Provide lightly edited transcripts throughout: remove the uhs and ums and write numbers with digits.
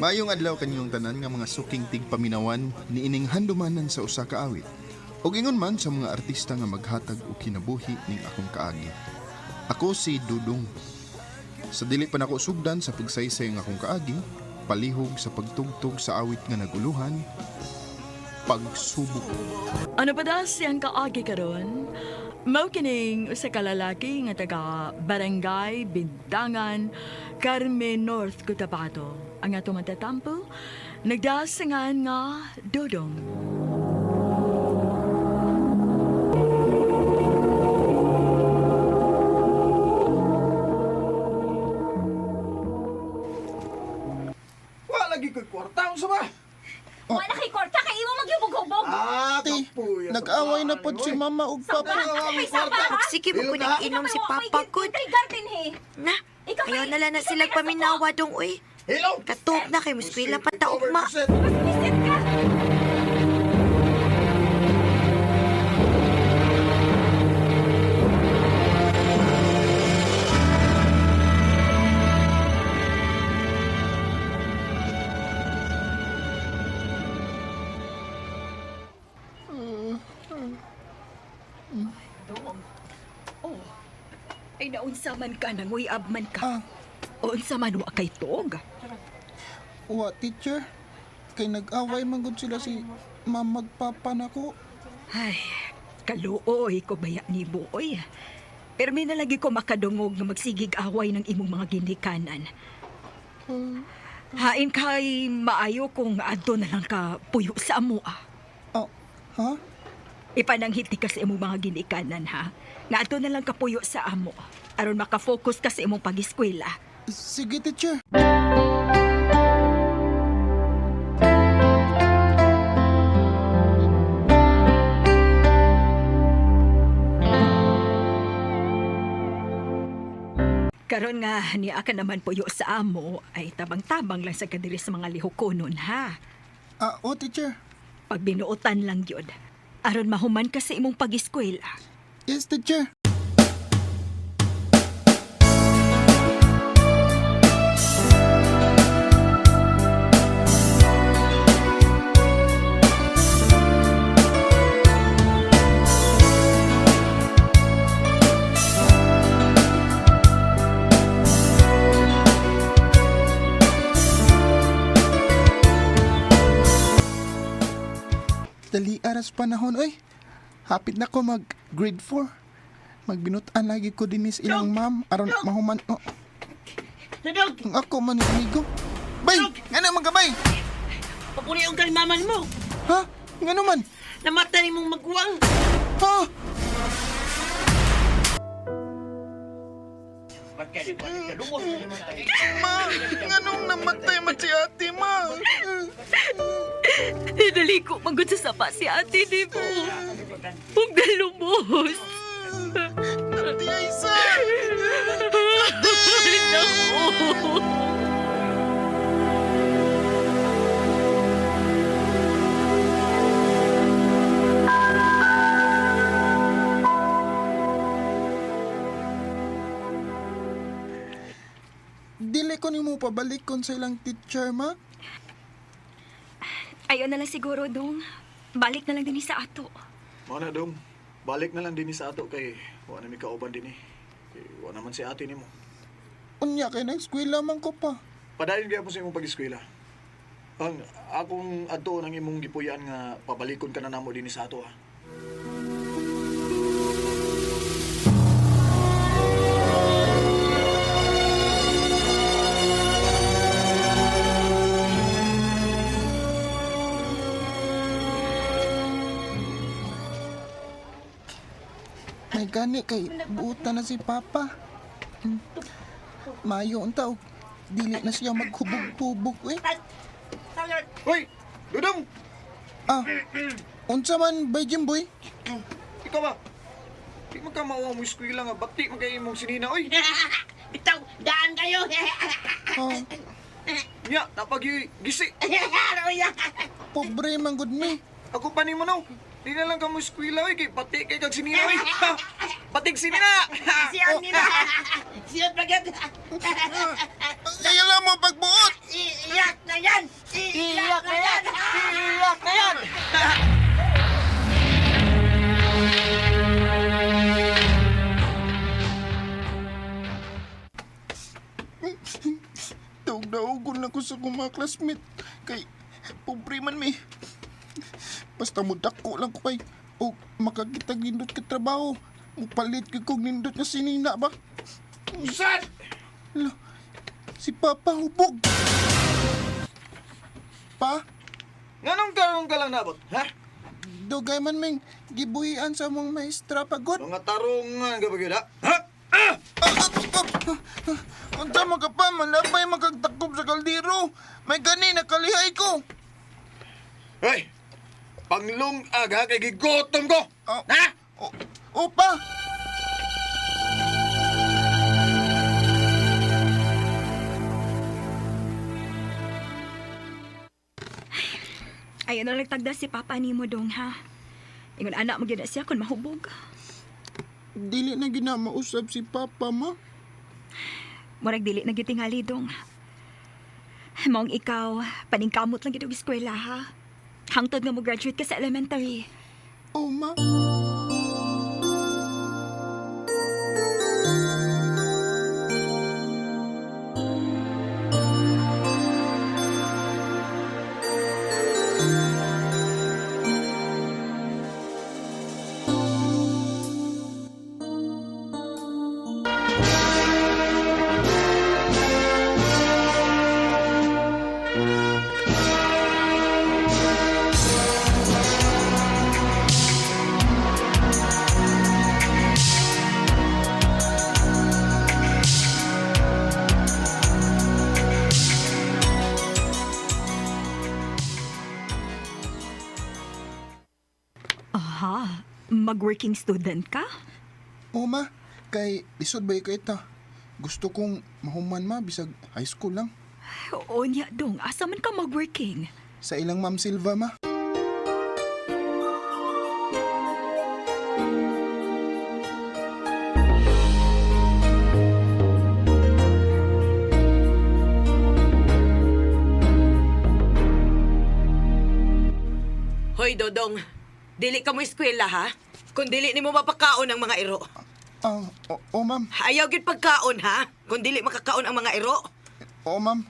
Maayong adlaw kanyong tanan nga mga suking tigpaminawan niining handumanan sa usa ka awit. Ug ingon man sa mga artista nga maghatag og kinabuhi ning akong kaagi. Ako si Dudong. Sa dili pa nako sugdan sa pagsaysay ng akong kaagi, palihog sa pagtugtog sa awit nga naguluhan, pagsubok. Ano pa daw siyang kaagi karon? Mao kining usa ka lalaki nga taga Barangay Bintangan, Carmen North, Cotabato. Ang atong matatampo, nagdasangan nga Dodong. Wa lagi ko'y kwarta, unsa ba? Wala kay kwarta kay imo magyubog-hubog. Ah, Ate, kapuya sa nag-away na paan, pod si oy. mama ug papa. Ay, saba, ha? Sige mo ko nag-inom si Papa gud. Kay garden he. Na, Ikaw ayaw kay- na lang na ikaw sila kay paminawa dong uy. Hello! Katog na kay muskwila pa ta ugma. Mas bisit ka. Ay naunsa man ka, nanguyab man ka. Ah. Unsa man wa kay tog. Wa, teacher. Kay nag-away man gud sila si mama ug papa nako. Ay, kaluoy ko baya ni Buoy. Pero may nalagi ko makadungog nga magsigig away ng imong mga ginikanan. Hain kay maayo kung adto na lang ka puyo sa amo ah. Oh, ha? Ipananghiti ka sa imong mga ginikanan ha. Nga adto na lang ka puyo sa amo. Aron makafocus ka sa imong pag-eskwela. Sige, teacher. Karon nga niya ka naman puyo sa amo ay tabang-tabang lang sa kadiri sa mga lihukonon ha. Ah, oh, teacher. Pag binuotan lang yun, aron mahuman ka sa imong pag-eskwela. Yes, teacher. Dali aras panahon, oy. Hapit na ko mag grade 4. Magbinutan lagi ko dinis ilang ma'am aron mahuman. Oh, Dudog, ang ako man ni amigo. Bay, ngano man ka bay? papuli ang kalimaman mo. Ha? Ngano man? Namatay mong magwang. Ha? Ma, nganong namatay man si ate, ma? Dali ko magod sa sapa si ate ni mo. Huwag na lumos. Ate Aisa! Naku. Dili ko nimo pabalik kon sa ilang teacher, ma. Ayaw na lang siguro, Dong. Balik na lang din sa ato. Mao na dong. Balik na lang dinhi sa ato kay wa na mi kauban dinhi. Kay wa naman si ate nimo. Unya kay nag-eskwela man ko pa. Padayon gyapon sa imong pag-eskwela. Ang akong adto nang imong gipuy-an nga pabalikon ka na namo dinhi sa ato ah. May gani kay buutan na si Papa. Mayo unta og dili na siya maghubog-hubog eh. Hoy, Dudong! Ah, unsa man bay Jimboy? Ikaw ba? Di man ka mauwa mo eskwela nga bati man kay imong sinina oy. Bitaw, daan kayo. Ah, Nya, napag gisi. pobre man gud mi. Ako pa nimo no. Di na lang ka mo eskwela oy kay bati kay kag sinina oy. Batig sinina. Siyon nila. Siyon pa gyud. Kaya lang mo pagbuot. Iyak na yan. Iyak na yan! Iyak na yan! Daog-daogon lang ko sa akong mga classmate. Kay, pobre man mi. Basta mo dako lang ko kay o makakitag nindot ka trabaho. Mupalit ko kog nindot nga sinina ba? Saan? Lo, si Papa hubog. Pa, Nganong karon ka lang nabot, ha? dugay man ming gibuhian sa mong maestra pagod. Mga tarungan ka ba gyud, ha? Ha? Ah, ah, ah, ah. Unsa man ka pa, malabay magkagtakob sa kaldero. May gani nakalihay ko. Hey! Panglong aga kay gigutom ko! Ah, Ha? O, opa! Ay, ano nagtagda si Papa nimo dong ha? Ingon anak mo gyud na siya kun mahubog. Dili na gina mausab si Papa, ma. Murag dili na gyud tingali dong. Maong ikaw, paningkamot lang gyud og eskwela ha. Hangtod nga mo graduate ka sa elementary. Oh, ma. Aha, mag-working student ka? Oh, ma. Kay lisod ba kay ita? Gusto kong mahuman, ma, bisag high school lang. Oo niya dong, asa man ka mag-working? Sa ilang Ma'am Silva, ma. Hoy, Dodong. Dili ka mo eskwela, ha? Kung dili nimo mapakaon ang mga iro. Ah, o, oh, ma'am. Ayaw gyud pagkaon, ha? Kung dili makakaon ang mga iro. Oo, ma'am.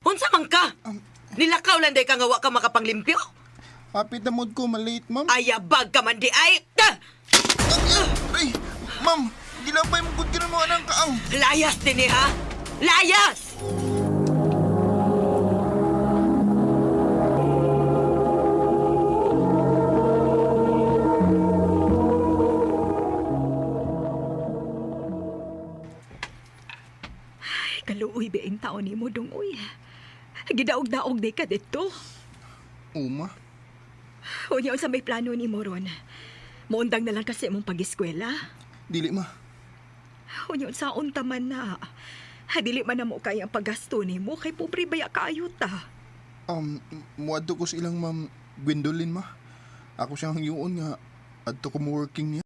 Unsa man ka? Nilakaw lang day ka nga wa ka makapanglimpyo. Happy na mood ko, malate, ma'am. Ayabag ka man di ay. Ta! Ay, ma'am, gilabay mo gud mo anang kaang. Layas din eh, ha? Layas! Ay, kaluoy ba ang taon nimo dong uy. Gidaog-daog di ka dito. Oo, ma. Unya unsa may plano nimo ron? Muundang na lang kasi imong pag-eskwela. Dili, ma. Unya unsa unta man na. Ha, dili man na mo kaya ang paggasto nimo kay pobre baya kaayo ta. Muadto ko sa ilang ma'am Gwendolyn, ma. Ako siyang yun nga. Adto ko mo working niya.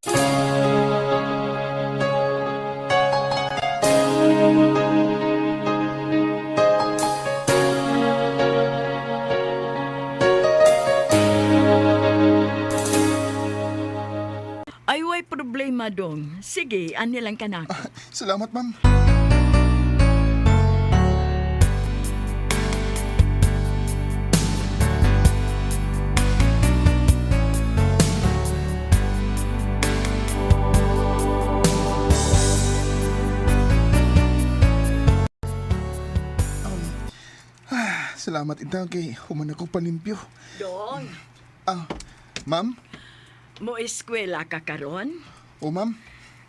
Ay, way problema dong. Sige, ani lang kanako. Salamat, ma'am. Salamat intaw kay human ako palimpyo. Dong, Ah, ma'am? mo eskwela ka karon? O ma'am?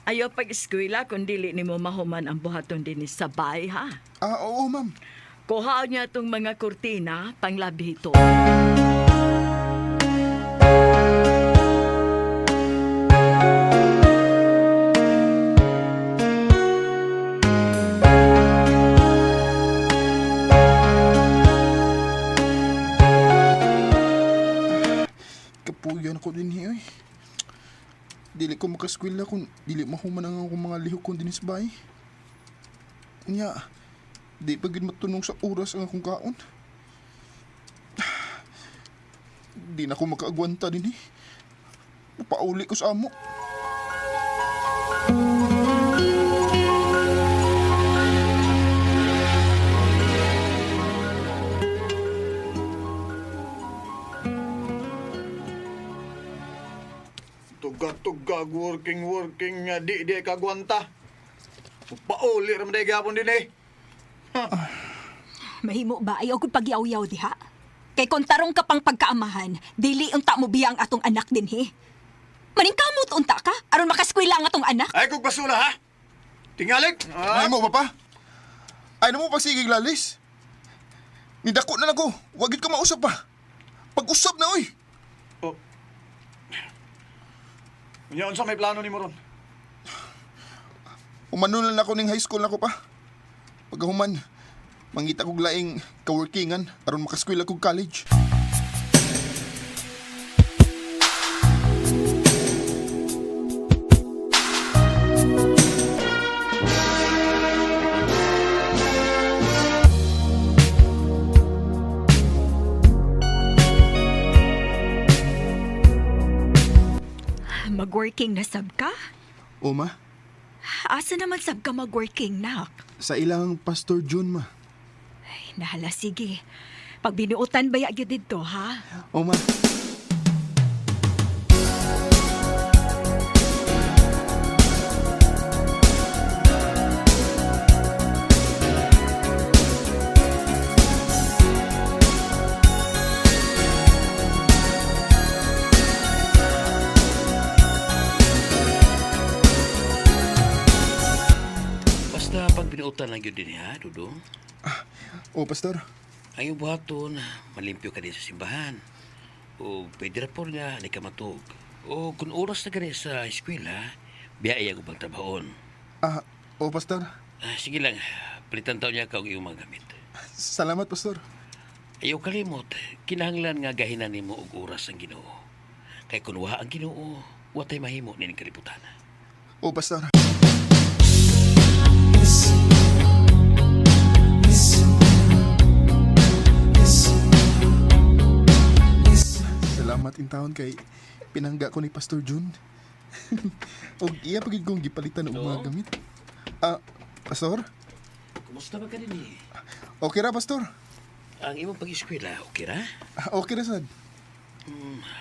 Ayaw pag-eskwela kung dili nimo mahuman ang buhaton dinhi sa bay, ha? Ah, oo, ma'am. Kuha niya tong mga kurtina panglabhito. Kapuyan ako din eh. Dili ko ko makaskwela kung dili mahuman ang akong mga lihok kong dinis bay. Nya, di pa gid matunong sa oras ang akong kaon. Di na ko makaagwanta din eh. Pauli ko sa amo. Tuga-tuga, working, working, nga di, di kagwanta. Pauli raman day gapon din eh. Mahimo ba ayaw kong pagyaw-yaw diha? Kay kung tarong ka pang pagkaamahan, dili unta mo biya ang atong anak dinhi. Maningkamot unta ka aron makaskwela ang atong anak. Ay, kung basura ha? Tingalig! Ay Ah? mo, papa. Ay na mo pagsigig lalis. Nidako na lang ko. Wag gid ko mausap pa. Pag-usap na, oy. Oh. Unya, unsa may plano nimo ron? Umanon lang ako ning high school nako pa. Pagkahuman, mangita kog laing kaworkingan aron makaskwela kog college. Magworking na sab ka? O ma, Asa naman sab ka magworking nak? sa ilang Pastor June ma. Ay, nahala sige. Pag binuotan ba gyud didto ha? O ma. Basta pag binuotan lang yun din ha, Dudong. O Pastor, Ang iyong buhaton, malimpyo ka din sa simbahan. O pwede ra po nga, ni ka matuog. O kung oras na gani sa eskwela, biyaya ko pang trabahoon. ah, o Pastor. Ah, sige lang, palitan taon niya ka og iyong mga gamit. Salamat Pastor. Ayaw kalimot, kinahanglan nga gahinan nimo og oras ang Ginoo. Kay kun wa ang Ginoo, watay mahimo nining kalibutan. O Pastor. Salamat in taon kay pinangga ko ni Pastor June. Og iya pagid kong gipalitan og mga gamit. Ah, Pastor? Kumusta ba ka din eh? Okay ra, Pastor? Ang imong pag-eskwela, okay ra? Ah, okay ra sad.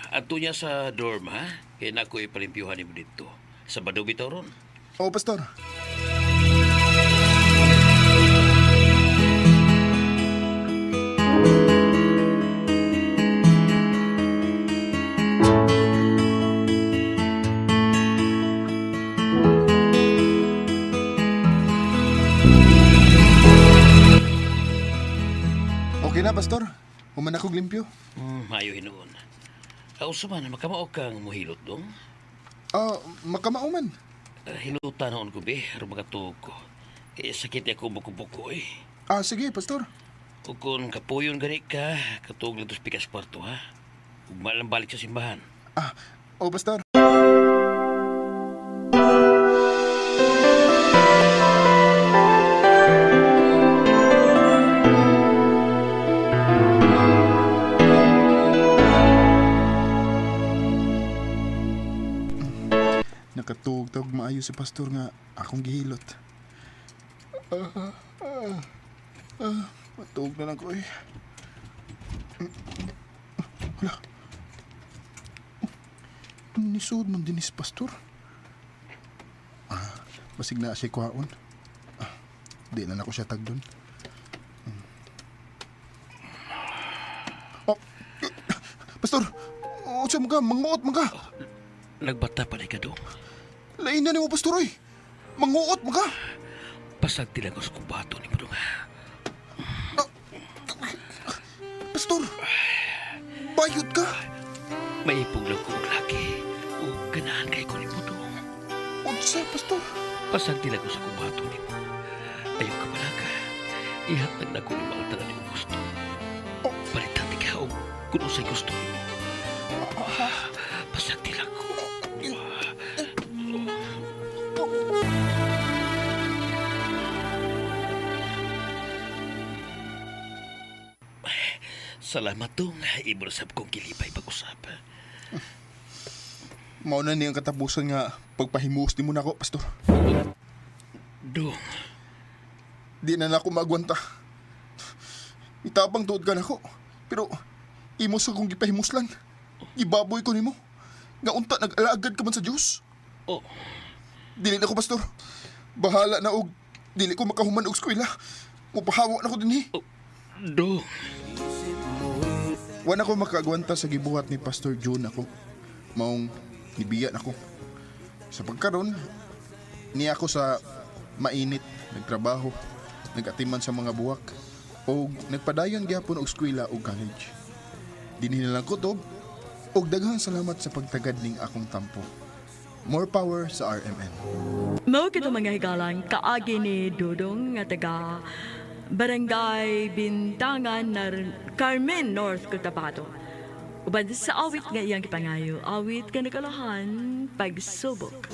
Adto niya sa dorm ha? Kaya na ako ipalimpyuhan nimo dito. Sa Sabado bitaw ron. O Pastor. Okay na, Pastor. Human akong limpyo. Maayo hinuon. Kausa man, makamao kang muhilot dong. Ah, makamao man. Hilutan noon ko be, aron makatuog ko. Kaya sakit ako buko-buko eh. Ah, sige, Pastor. O kung kapuyon gani ka, katuog lang tos pikas kwarto ha. Ug lang balik sa simbahan. Ah, o Pastor. Nakatuog-tawag maayo si Pastor nga akong gihilot. Ah, ah, ah, matuog na lang ko eh. Hala. Nisod man din si Pastor. Ah, basig na siya kuhaon. Ah, di na nako siya tagdon. Oh, eh, Pastor, unsa man ka? Manguot man ka. Nagbata pa ni ka dong. Lain na nimo, Pastor, oy. Manguot man ka. Pasagti lang ko sa kumbato ni mo dong. Pastor, bayot ka. Maipog lang ko og laki. O ganahan kay ko ni mo dong. Unsa, Pastor? Pasagti lang ko sa kumbato ni mo. Ayaw ka pala ka. Ihatag na ko ni ang tanan nimo gusto. Oh. Palitan di ka og kung unsay gusto nimo. Pasagti lang ko. Salamat dong. Imo na sab kong kilipay pag-usap. Mao na ni ang katapusan nga pagpahimuos nimo nako, Pastor. Dong, Di na nako maagwanta. Itabang tuod ka nako. Pero imo sa kong gipahimuslan. Gibaboy ko nimo. Nga unta nag-alagad ka man sa Dios. Oh. Dili na ko, Pastor. Bahala na og dili ko makahuman og eskwela. Mupahawa na ko dinhi. Dong. Wa na ko makaagwanta sa gibuhat ni Pastor June ako. Maong nibiya nako. Sa pagkaron, niya ako sa mainit, nagtrabaho, nagatiman sa mga buwak, o nagpadayon gyapon og eskwela o college. Dinhi na lang kutob, og daghang salamat sa pagtagad ning akong tampo. More power sa RMN. Mao kito mga higalan kaagi ni Dudong nga taga Barangay Bintangan Carmen North Cotabato. Uban sa awit nga iyang gipangayo, awit ka nakalahan pagsubok.